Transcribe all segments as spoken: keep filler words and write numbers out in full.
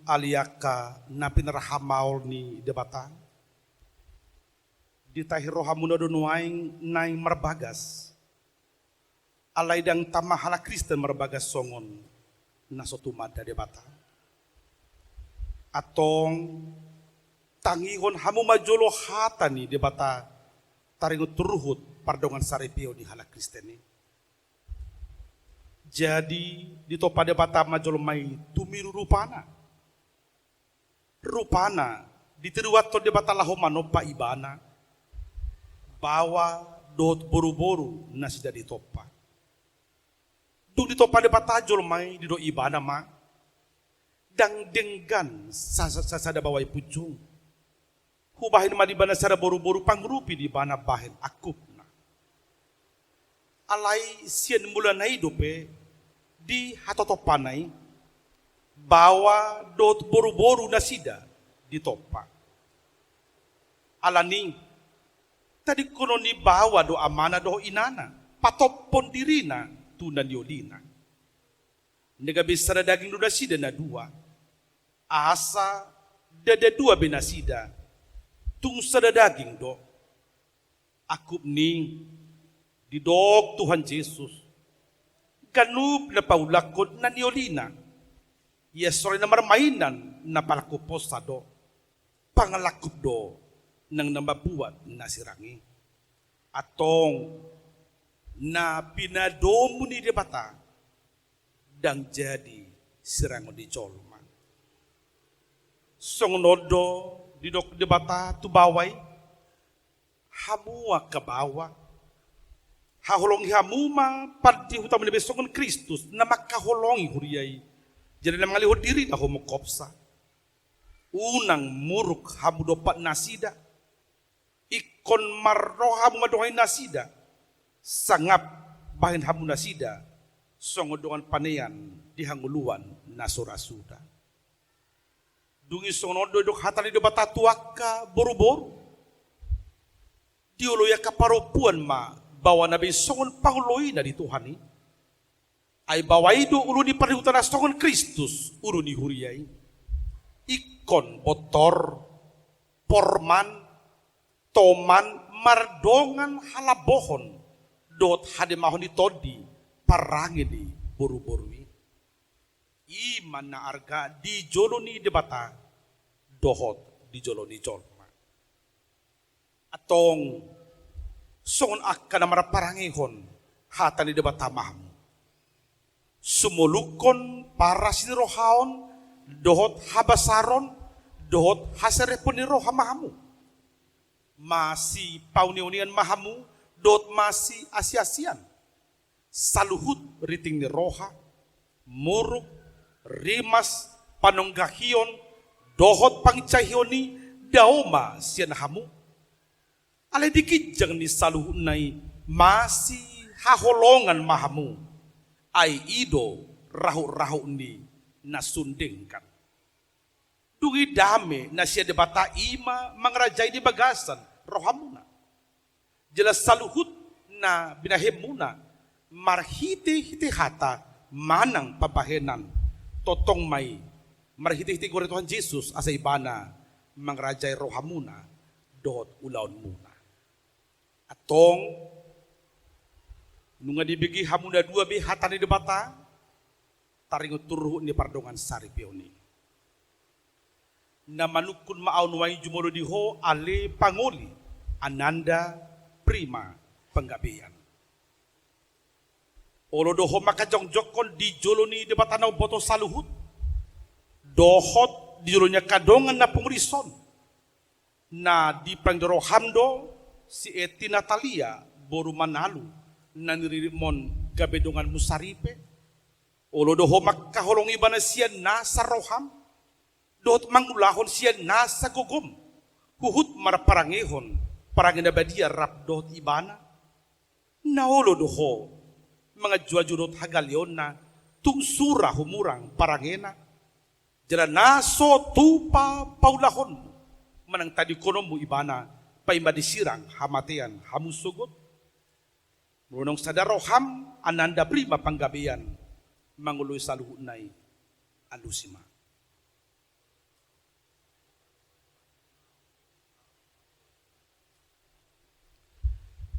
Ale angka na pinarhamaol ni Debata, ditahi rohamuna do nuaeng naeng marbagas. Alai ndang tama halak Kristen marbagas songon na so tumanda Debata. Antong, tangihon hamu ma jolo hata ni Debata taringot tu ruhut pardongansaripeon ni halak Kristen i. Jadi, ditompa Debata ma jolma i tumiru rupana. Rupana, ditiruhon Debata laho manompa ibana, baoa dohot boruboru nasida ditompa. Dung ditompa Debata jolma i, didok ibana ma, ndang denggan sa-, sa-, sa-, sada baoa i punjung. Hubahen ma di ibana sada boruboru pangurupi di ibana bahen angkupna. Alai sian mulana i dope dihatotompana i, baoa dohot boruboru nasida ditompa. Alani, tadingkonon ni baoa do amana dohot inana, patophon dirina tu na niolina. Nunga gabe sada daging do nasida na dua. Asa ndada dua be nasida, tung sada daging do. Angkup ni i, didok Tuhan Jesus, ganup na paulakhon na niolina, ia so ra i na marmainan na palangkuphonsa do, pangalangkup do nang na mambuat na sirang i. Antong, na pinadomu ni Debata, ndang jadi sirangon ni jolma. Songon on do didok Debata tu baoa i, hamu angka baoa, haholongi hamu ma pandihuta muna be songon Kristus na mangkaholongi huria i, jala na mangalehon dirina homongkopsa. Unang muruk hamu dompak nasida, ingkon marroha hamu mandongani nasida, sangap bahen hamu nasida songon dongan panean di hangoluan na so ra suda. Dung i songon on do didok hata ni Debata tu angka boruboru. Dioloi angka parompuan ma baoana be songon pangoloina di Tuhan i. Ai baoa i do ulu ni pardihuta na songon Kristus ulu ni huria i. Ingkon bontor, porman, toman mardongan halambohon dohot hademahon ni tondi parange ni boruboru i. I ma na arga di jolo ni Debata dohot di jolo ni jolma. Antong, songon angka na marparangehon hata ni Debata ma hamu. Sumolukhon parasinirohaon dohot habasaron dohot haserepon ni roha ma hamu. Masipauneunean ma hamu dohot masiasiasian. Saluhut riting ni roha, muruk, rimas, panonggahion, dohot panginsaion i dao ma sian hamu. Alai di ginjang ni saluhutna i masihaholongan ma hamu, ai i do rahutrahut ni na sun denggan. Dung i dame na sian Debata i ma mangarajai di bagasan rohamuna. Jala saluhut na binahenmuna marhitehite hata manang pambahenan, tongtong ma i marhitehite goar ni Tuhan Jesus asa ibana mangarajai rohamuna dohot ulaonmuna. Antong, nunga dibege hamu na dua be hata ni Debata taringot tu ruhut ni pardongansaripeon i. Na manungkun ma ahu nuaeng jumolo di ho ale pangoli, ananda Prima Panggabean. Olo do ho mangkajongjongkon di jolo ni Debata na umboto saluhut, dohot di jolo ni angka dongan na pungu dison. Na diparangehon roham do si Eti Natalia boru Manalu na niriritmon gabe donganmu saripe. Olo do ho mangkaholongi ibana sian nasa roham dohot mangulahon sian nasa gogom huhut marparangehon parange na badia rap dohot ibana. Na olo do ho manganjuanju dohot hagaleonna tung sura humurang parangena. Jala na so tupa paulahonmu manang tadingkononmu ibana paima disirang hamatean hamu sogot. Molo naung sada roham ananda Prima Panggabean mangoloi saluhutna i, alusi ma.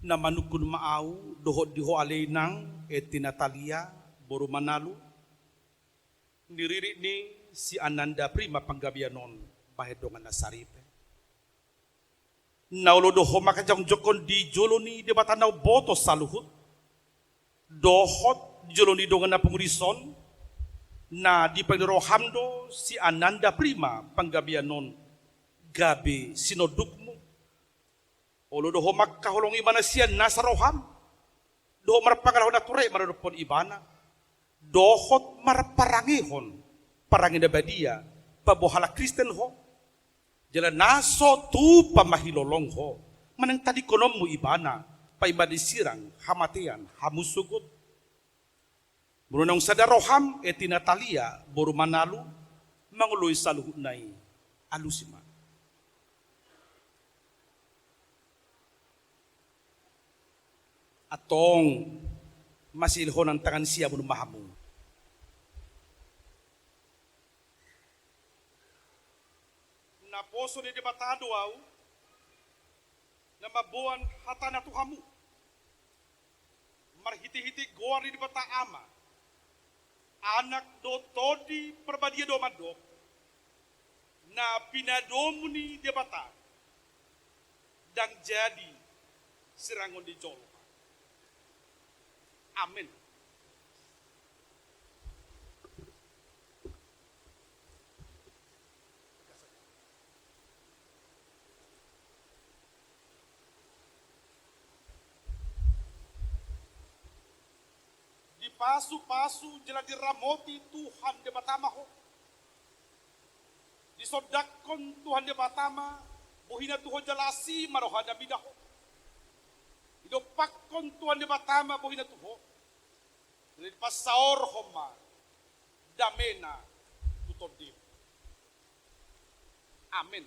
Na manungkun ma ahu dohot di ho ale inang, Eti Natalia boru Manalu, di ririt ni si Ananda Prima Panggabean on, bahen dongan na saripe. Na olo do ho mangkajongjongkon di jolo ni Debata na umboto saluhut, dohot di jolo ni dongan na pungu dison, na dipangido roham do si Ananda Prima Panggabean on gabe sinondukmu. Olo do ho mangkaholongi ibana sian nasa roham, dohot marpangalahon na ture maradophon ibana, dohot marparangehon parange na badia, paboa halak Kristen ho. Jala na so tupa mahilolong ho, manang tadingkononmu ibana, paima disirang hamatean hamu sogot. Molo naung sada roham, Eti Natalia boru Manalu, mangoloi saluhutna i, alusi ma. Antong, masilehonan tangan siamun ma hamu. Naposo ni Debata do ahu, na mamboan hatana tu hamu. Marhitehite goar ni Debata Ama, Anak dohot Tondi Parbadia do mandok, na pinadomu ni Debata, ndang jadi sirangon ni jolma. Amen. Dipasupasu jala diramoti Tuhan Debata ma ho. Disondangkon Tuhan Debata ma bohina tu ho jala asi ma rohana mida ho. Didompakkon Tuhan Debata ma bohina tu ho. Jala dipasaorhon ma damena tu tondim. Amen.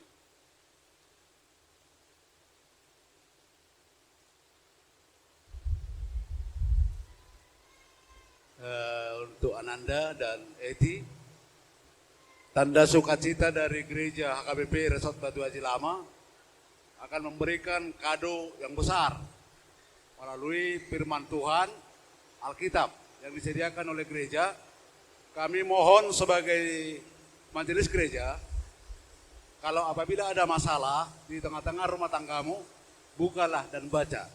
Eh, untuk Ananda dan Eti, tanda sukacita dari Gereja H K B P Resort Batu Aji Lama akan memberikan kado yang besar melalui firman Tuhan, Alkitab yang disediakan oleh gereja. Kami mohon sebagai majelis gereja, kalau apabila ada masalah di tengah-tengah rumah tanggamu, bukalah dan baca.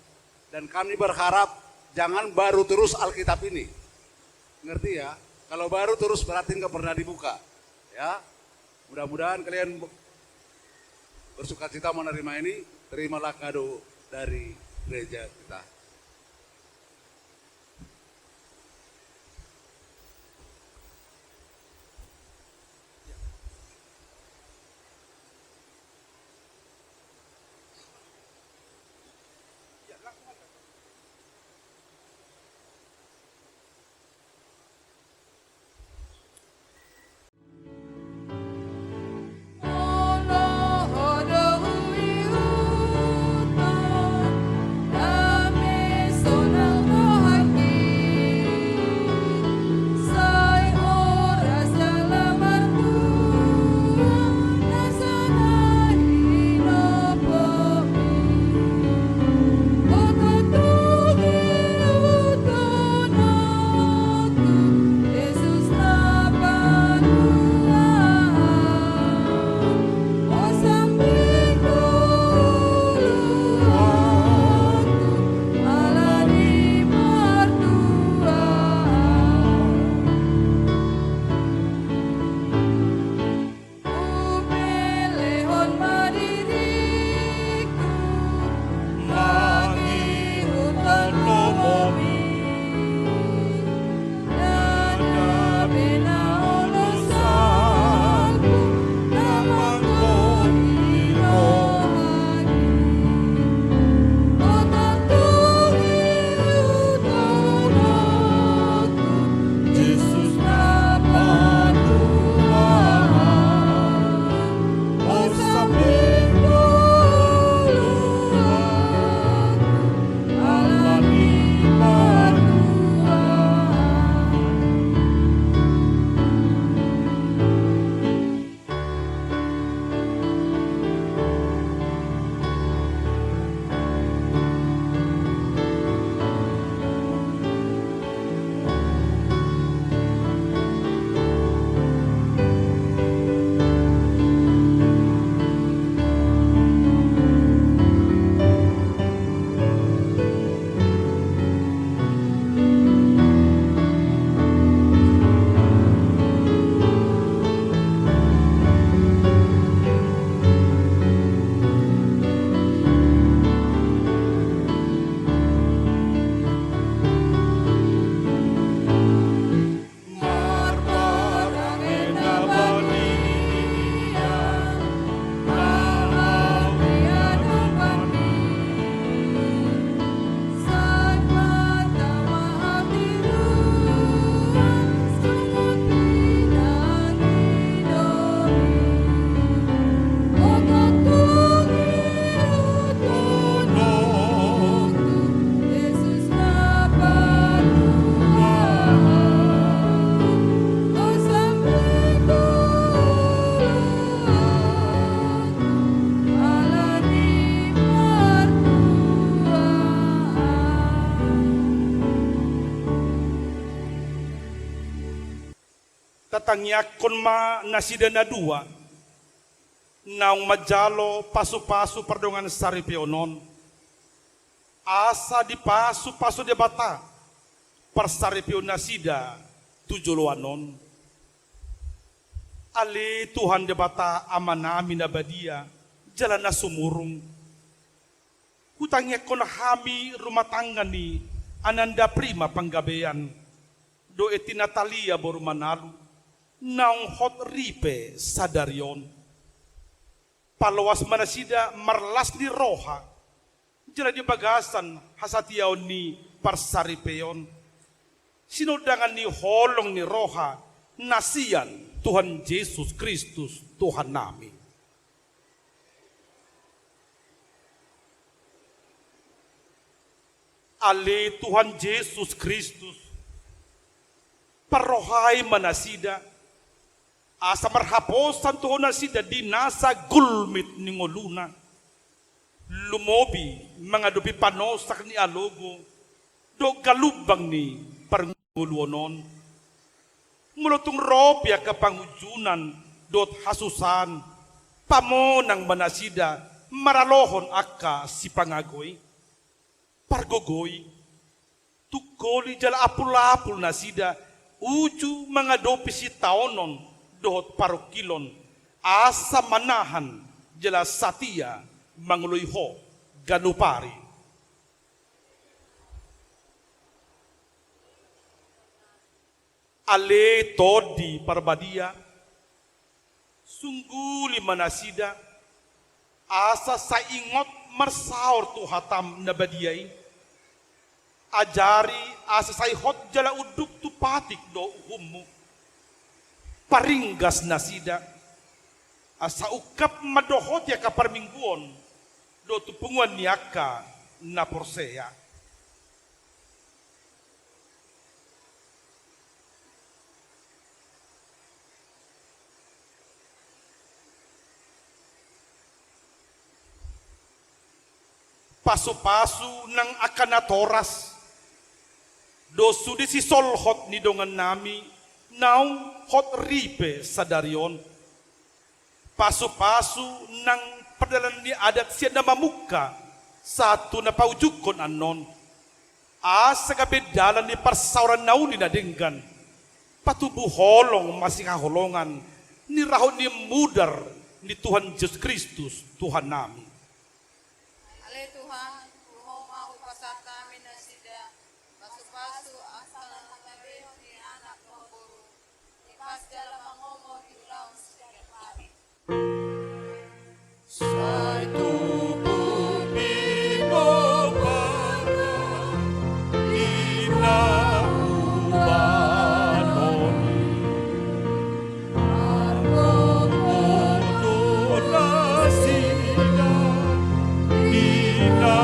Dan kami berharap jangan baru terus Alkitab ini. Ngerti ya? Kalau baru terus berarti nggak pernah dibuka. Ya. Mudah-mudahan kalian bersukacita menerima ini, terimalah kado dari gereja kita. Tangiangkon ma nasida na dua, naung manjalo pasu-pasu pardongan saripeon on, asa dipasu-pasu Debata parsaripeon nasida tu joloan on. Ale Tuhan Debata Amanami na badia, jala na sumurung, hutangiangkon hami rumah tangga ni Ananda Prima Panggabean dohot Eti Natalia boru Manalu, naung hot ripe sadari on. Paloas ma nasida marlas ni roha, jala di bagasan hasatiaon ni parsaripeon, sinondangan ni holong ni roha na sian Tuhan Jesus Kristus Tuhannami. Ale Tuhan Jesus Kristus, parrohai ma nasida, asa marhaposan tu Ho nasida di nasa gulmit ni ngoluna, lumobi mangadopi panosak ni alogo dohot galumbang ni parngoluon on. Molo tung ro pe angka pangunjunan dohot hasusaan, pamonang ma nasida maralohon angka sipangago i. Pargogoi, tungkoli jala apul-apul nasida uju mangadopi sitaonon dohot parungkilon, asa manahan jala satia mangoloi Ho ganup ari. Ale Tondi Parbadia, sungguli ma nasida, asa sai ingot marsaor tu hataM na badia i. Ajari asa sai hot jala unduk tu patik dohot uhumMu. Paringgas nasida, asa ungkap mandohoti angka parmingguon dohot tu punguan ni angka na porsea. Pasu-pasu nang angka natoras dohot sude sisolhot ni dongannami naung hot ripe sadari on. Pasu-pasu nang pardalan ni adat sian na mamungka sahat tu na paujungkon annon. Asa gabe dalan ni parsaoran na uli na denggan, patubu holong masihaholongan ni rahut ni mudar ni Tuhan Jesus Kristus Tuhannami. Ale Tuhan, tu Ho ma hupasahat hami nasida, pasu-pasu asa na hagabehon ni anak dohot boru, ipas jala mangomo di ulaon sitiap ari. Sai tubu pinompar di na hubanon i. Margogo do nasida di na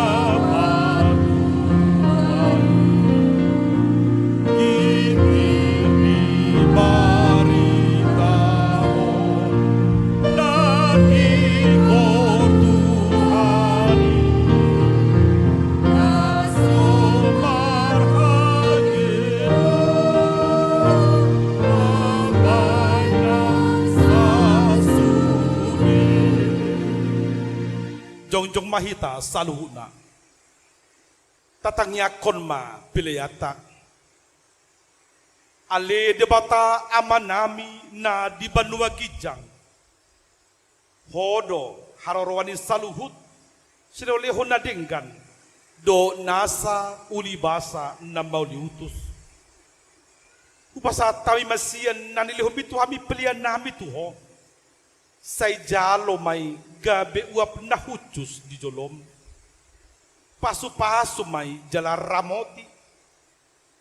patua i. Ginggir ni barita on na tingkos tu hami, na so marhagedon. Jongjong ma hita saluhutna. Tatangiangkon ma peleanta. Ale Debata Amanami na di banua ginjang, Ho do haroroan ni saluhut silehonlehon na denggan dohot nasa ulibasa na mauliutus. Hupasahat hami ma sian na nilehonMi tu hami peleannami tu Ho. Sai jalo ma i gabe uap na hushus di joloM. Pasu-pasu ma i jala ramoti,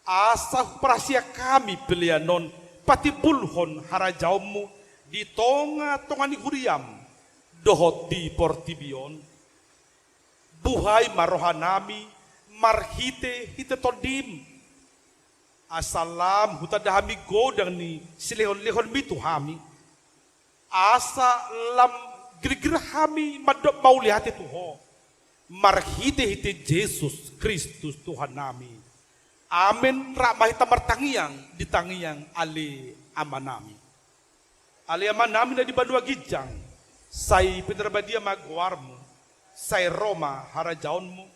asa huparasiak hami pelean on patimbulhon harajaonMu di tonga-tonga ni huriaM dohot di portibi on. Buhai ma rohanami marhite-hite TondiM, asa lam hutanda hami godang ni silehonlehonMi tu hami, asa lam girgir hami mandok mauliate tu Ho, marhite-hite Jesus Kristus Tuhannami. Amen. Rap ma hita martangiang di tangiang Ale Amanami. Ale Amanami na di banua ginjang, sai pinarbadia ma goarmu, sai ro ma harajaonmu,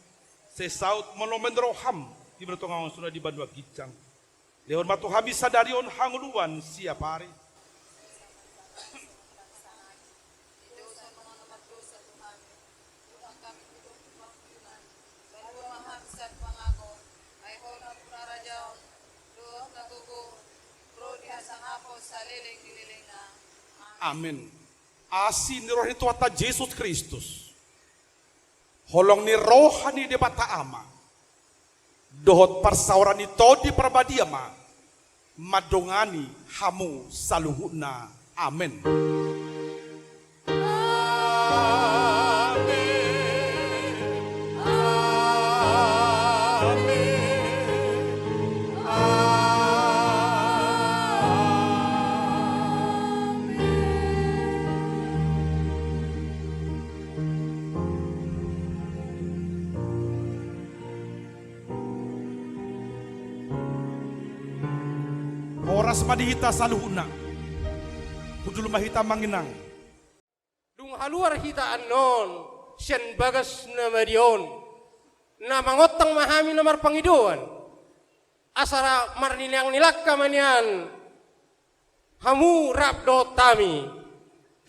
sai saut ma lomo ni roham di banua tonga on songon na di banua ginjang. Lehon ma tu hami sadari on hangoluan siapari. Amen. Asi ni roha ni Tuhanta Jesus Kristus, holong ni roha ni Debata Ama, dohot parsaoran ni Tondi Parbadia ma mandongani hamu saluhutna. Amen. Horas ma di hita saluhutna. Hundul ma hita, Amang Inang. Dung haluar hita annon sian bagas na badia on, na mangontang ma hami na marpangidoan, asa ra marnilangka ma nian hamu rap dohot hami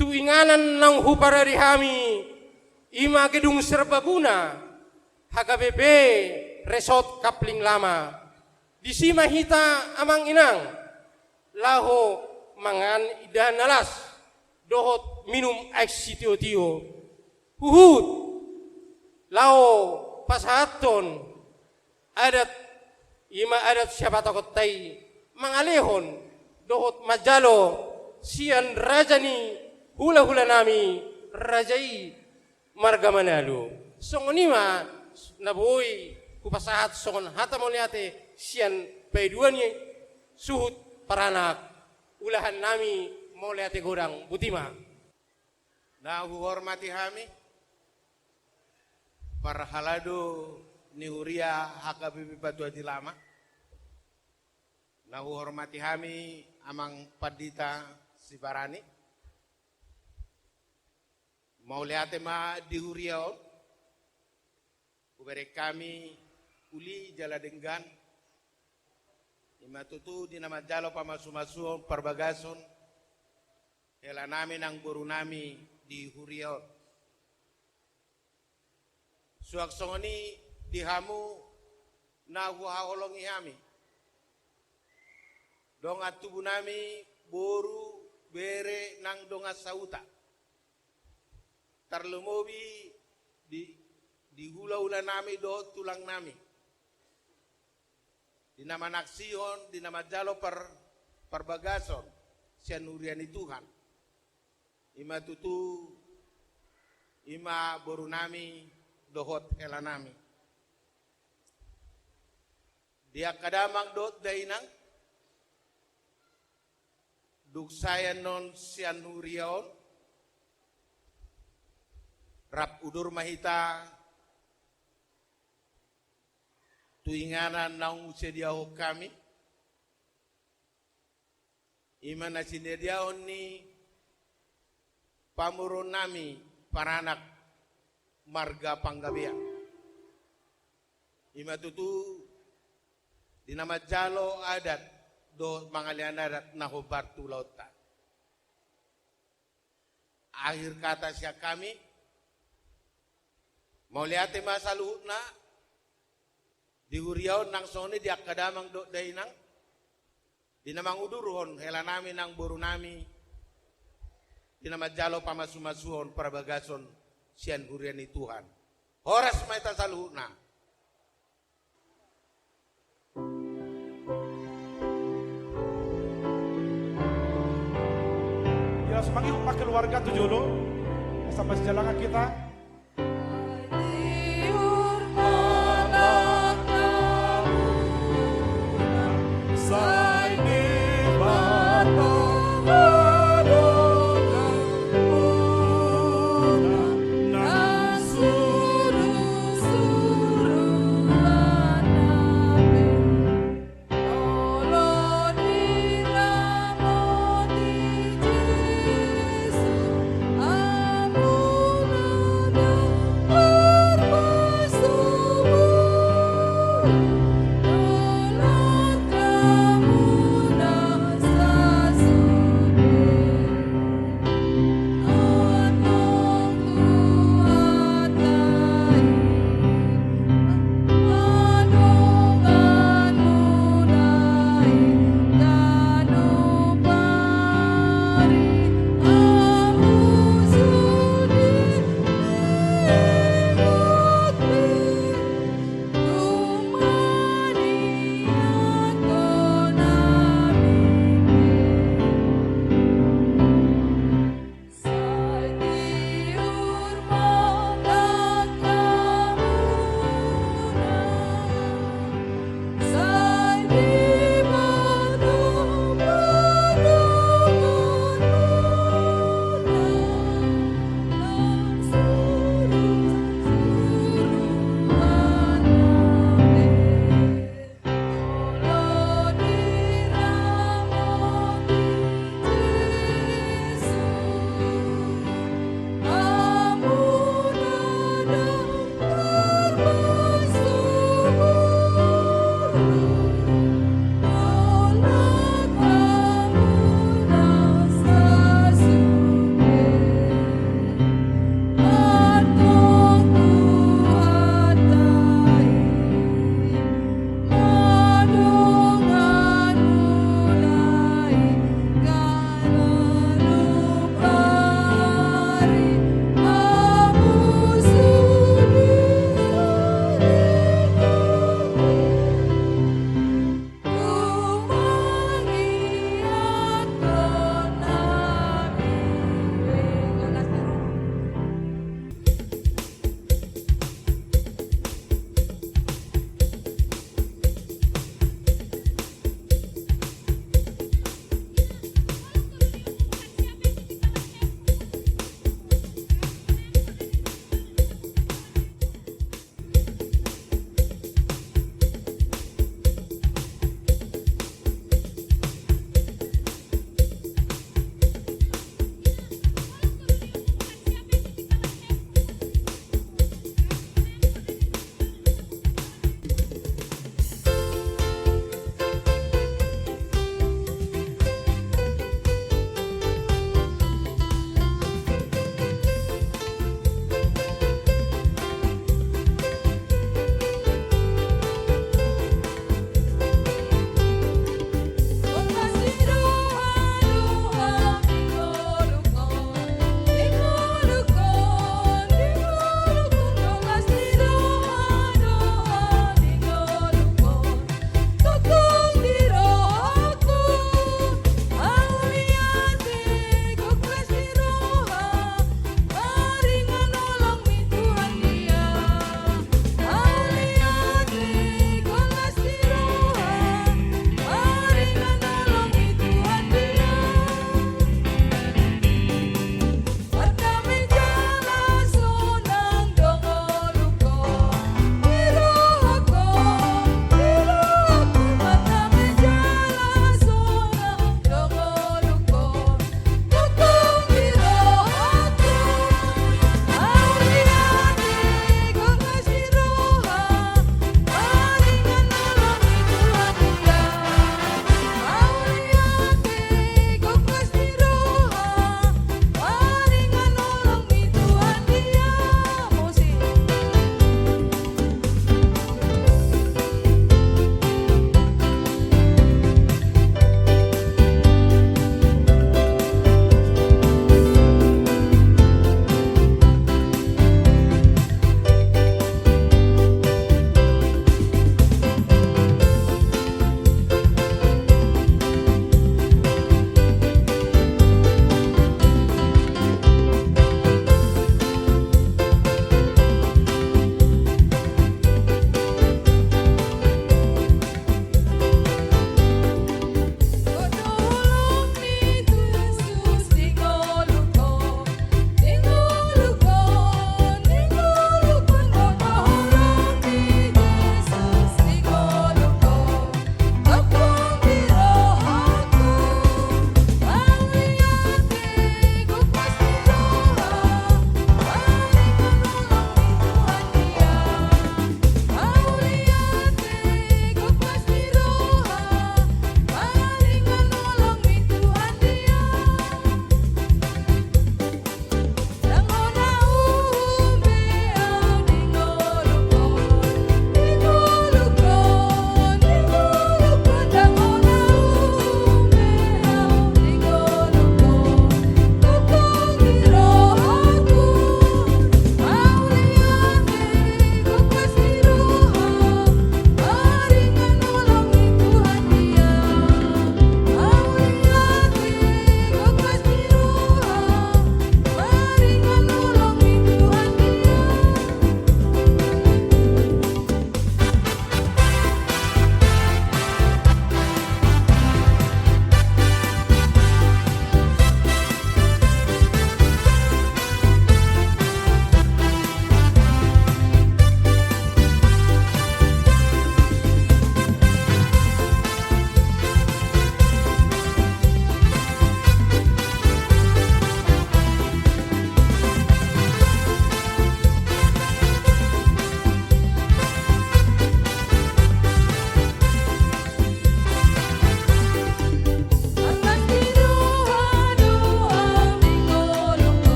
tu inganan naung huparade hami, i ma Gedung Serbaguna H K B P Resort Kapling Lama. Disi ma hita, Amang Inang, laho mangan indahan na las dohot minum aek sitiotio, huhut laho pasahathon adat, i ma adat siapatakonta i, mangalehon dohot manjalo sian raja ni hulahulanami, raja i marga Manalu. Songon i ma na boi hupasahat songon hata mauliate sian paidua ni suhut paranak, ulahannami mauliate godang. Botima. Na huhormati hami parhalado ni huria H K B P Patuadi Lama. Na huhormati hami Amang Pandita Sibarani. Mauliate ma di huria on. Hubereng hami uli jala denggan, i ma tutu di na manjalo pamasumasuon parbagason helanami nang borunami di huria on. Suang songon i di hamu na huhaholongi hami, dongan tubunami, boru, bere nang dongan sahuta. Tarlumobi di, di hulahulanami dohot tulangnami, di na manaksihon, di na manjalo par-, parbagason sian huria ni Tuhan. I ma tutu, i ma borunami dohot helanami. Di angka damang dohot dainang, dung sae annon sian huria on, rap udur ma hita tu inganan naung husediahon hami, i ma na sinediahon ni pamoruonnami paranak marga Panggabean. I ma tutu di na manjalo adat dohot mangalean adat na hombar tu ulaonta. Akhir kata sian hami, mauliate ma saluhutna di huria on nang songon i di angka damang dohot dainang, di na mangudurhon helanami nang borunami, di na manjalo pamasumasuon parbagason sian huria ni Tuhan. Horas ma hita saluhutna. Ya, langsung mangihut ma keluarga tu jolo. Sampai sejalangan kita.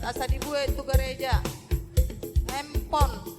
asa dibuat tu gareja. Handphone.